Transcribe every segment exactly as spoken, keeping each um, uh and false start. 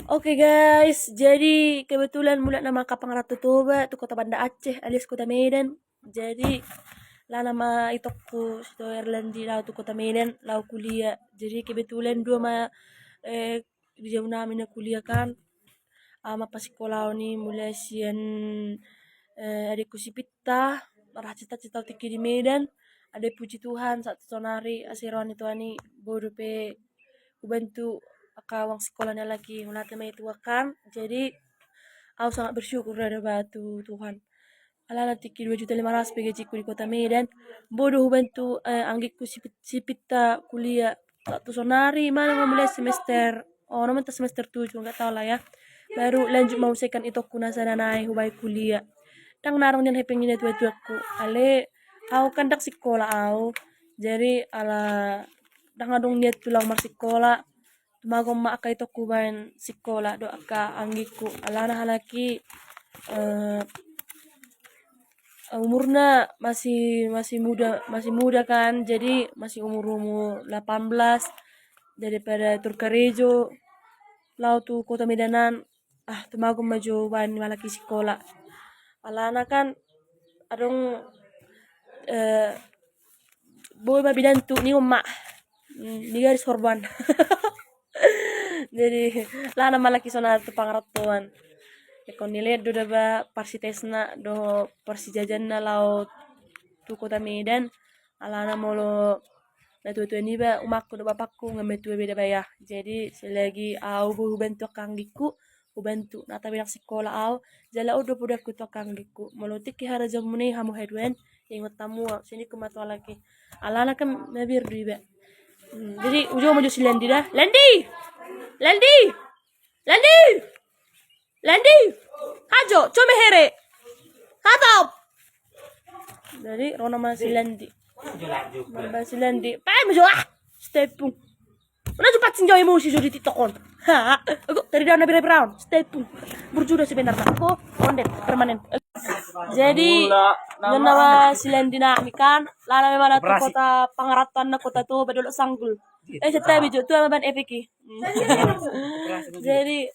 Oke guys, jadi kebetulan mulak nama ka Pangaranto Toba tu kota Banda Aceh alias kota Medan. Jadi lana ma itongku si Toer Landi laho tu kota Medan laho kuliah. Jadi kebetulan dua ma, eh, di jabu nami na kuliah kan. Au ma pasikola au ni mulai sian, eh, adikku si Pitta, marhacita-cita au tingki di Medan. Ada puji Tuhan saat sonari asa roha ni Tuhan i boi dope hubantu angka uang sikola ni halak i, mauliate ma i tu Tuhan. Jadi au sangat bersyukur da ba tu Tuhan. Alana tingki dua juta lima ratus pe gajingku di kota Medan. Boi do hubantu, eh, anggingku si Pit-, si Pitta kuliah. Saat tu sonari manang ma mulai semester, oh, nama ta semester tujuh, nggak tahu lah ya. Baru lanjut ma usekan itongku na sada nai hubaen kuliah. Ndang na adong nian hepeng ni natuatuangku. Ale au kan ndang sikola au. Jadi ala ndang adong niat tu laho marsikola. Tumagon ma angka itongku baen sikola dohot angka anggingku. Alana halak i, eh, umurna masih, masih muda, masih muda kan. Jadi masih umur-umur delapan belas. Daripada turkarejo laho tu kota Medanan, ah, tumagon ma jo baen ni halak i sikola. Alana kan adong, eh, boi ma bidan tu ni umma. Hmm, ni garis horban. Jadi lana ma halak i sonari tu pangarantoan. Ingkon nilean do da ba parsitesna dohot parsijajanna laho tu kota Medan. Alana molo natuatua niba umangku dohot bapakku nga matua be da ba ya. Jadi selagi au boi hubantu angka anggingku, hubantu na tabe ndang sikola au. Jala on do podaonku tu angka anggingku, molo tingki harajaonmuna i hamu haduan, ingot hamu au, songon i ma tu halak i. Alana kan mabiar do iba. Hmm, jadi ujo ma jo si Landi da. Landi! Landi! Landi! Landi! Hajo, come here. Hatop. Jadi ro nama si Landi. Mamba si Landi. Pae ma jo ah. Stepung. Mana jo pancing jo emosi jo di TikTok on. Ha, aku tadi dah nabi rapi raun. Stepung. Burju dah sebenarnya. Aku konten permanen. Jadi nama si Landi na mikan. Lana memang tu kota Pangarantoan na kota tu badolok sanggul. Eh, setabi jo tu ama ban epeki. Jadi,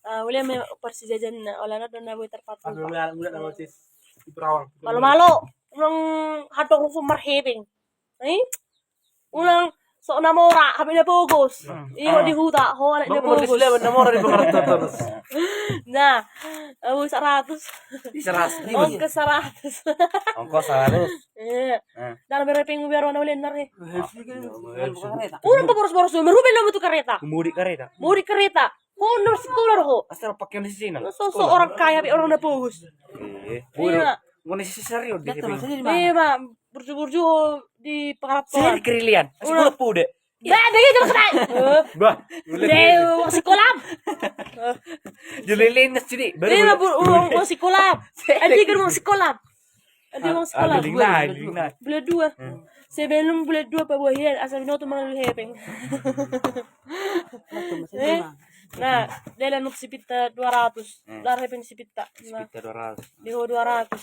ah, ule me parsijajan na, olana dona boi tarpatu. Malo-malo, unang hatong sumar hepeng. Eh? Unang sok na mora, hape na pogos. Iyo di huta, ho anak na pogos. Na mora di Pangaranto terus. Nah, au saratus. Saratus. Ongkos saratus. Ongkos saratus. Iya. Dalam berepeng biar warna ulen nari. Unang paboros-boros dulu, merubah lo tu kareta. Mudik kareta. Mudik kareta. Ho na marsikola ho. Asal pakai di sini. So, so orang kaya, orang na pogos. Iya. Ngone si Sario di. Iya, ma burju-burju di Pangarantoan. Sini kerilian. Asal pude. Ba, ba, jangan kata. Bah, uang sikola. Jelelin sini. Baru uang sikola. Anjing kan uang sikola. Ada uang sikola. Bulan dua. Sebelum bulan dua pabohian asal binoto mangan hepeng. Nah, dia lanuk si Pitta dua ratus. Lar hepeng si Pitta. Si Pitta dua ratus. Di ho dua ratus.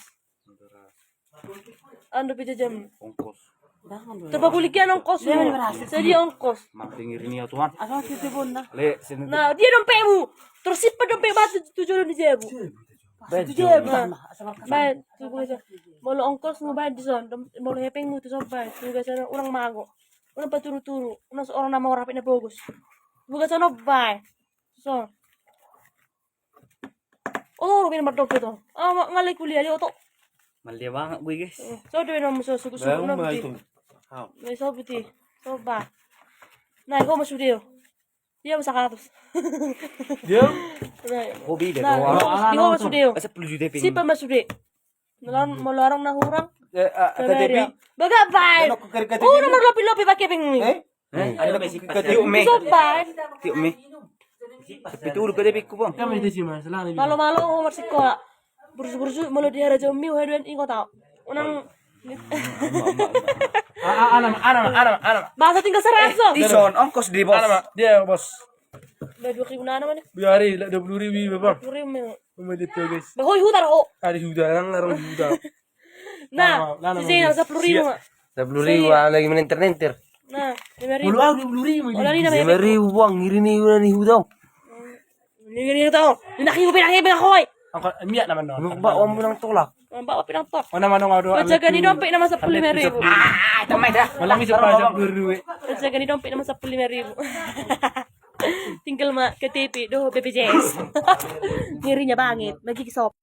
Ando pija jam. Ongkos. Terpakulikian ongkos. Jadi ongkos. Mampingir ni Tuhan. Asal kita bona. Le, sini. Nah, dia dompetmu. Terus simpan dompet batu tu jolo di jabu. Baik, tu gua aja. Molo ongkos mu baik di son, molo hepeng mu tu son baik. Tu gua sana orang mago. Orang paturu-turu, orang seorang nama orang pina bagus. Bukan sana baik. So. Oh, rupanya mardok gitu. Ah, ngalai kuliah dia oto. Malia banget gue, guys. So dia nama so suku-suku nama itu. Nah, so putih. So baik. Nah, gua masuk dia. Dia masa katus. Dia? Hobi deh. Nah, di ho masuk deh. Sepuluh juta ping. Siapa masuk deh? Nalan mau larang na hurang. K T P. Bagak baik. Oh, nomor lopi-lopi pakai ping ni. Eh? Ada lopi KTP. Tiup me. Tiup me. Tapi tu KTP ku, Bang. Malo-malo ho marsikola. Burju-burju, molo di harajaon mi, uhe duan ingot au. Unang. Anam, anam, anam, anam. Bahasa tinggal seratus. Di son, ongkos di, Bos. Anam, dia, Bos. Udah dua ribu nana mana? Dua hari, dua puluh ribu, Bang. Dua puluh ribu. Pemain itu, guys. Bah, ho di huta ho. Hari huta, nang ngarang huta. Nah, si Zainal sepuluh ribu. Sepuluh ribu, lagi main enter-enter. Nah, lima ribu. Puluh, ah, dua puluh ribu. Lima ribu, Bang, iri ni, iri ni huta. Ini, ini tahu. Ini nak hiu, pinang hiu, pinang koi. Angkot miak nama non. Ba, om menang tolak. Om ba, pinang tolak. Oh, nama non, aduh. Jaga ni dompet nama sepuluh lima ribu. Ah, itu mah dah. Malam itu sepuluh lima ribu. Jaga ni dompet nama sepuluh lima ribu. Tinggal ma K T P, dohot B P J S. Ngerinya bangit, bagi kisop.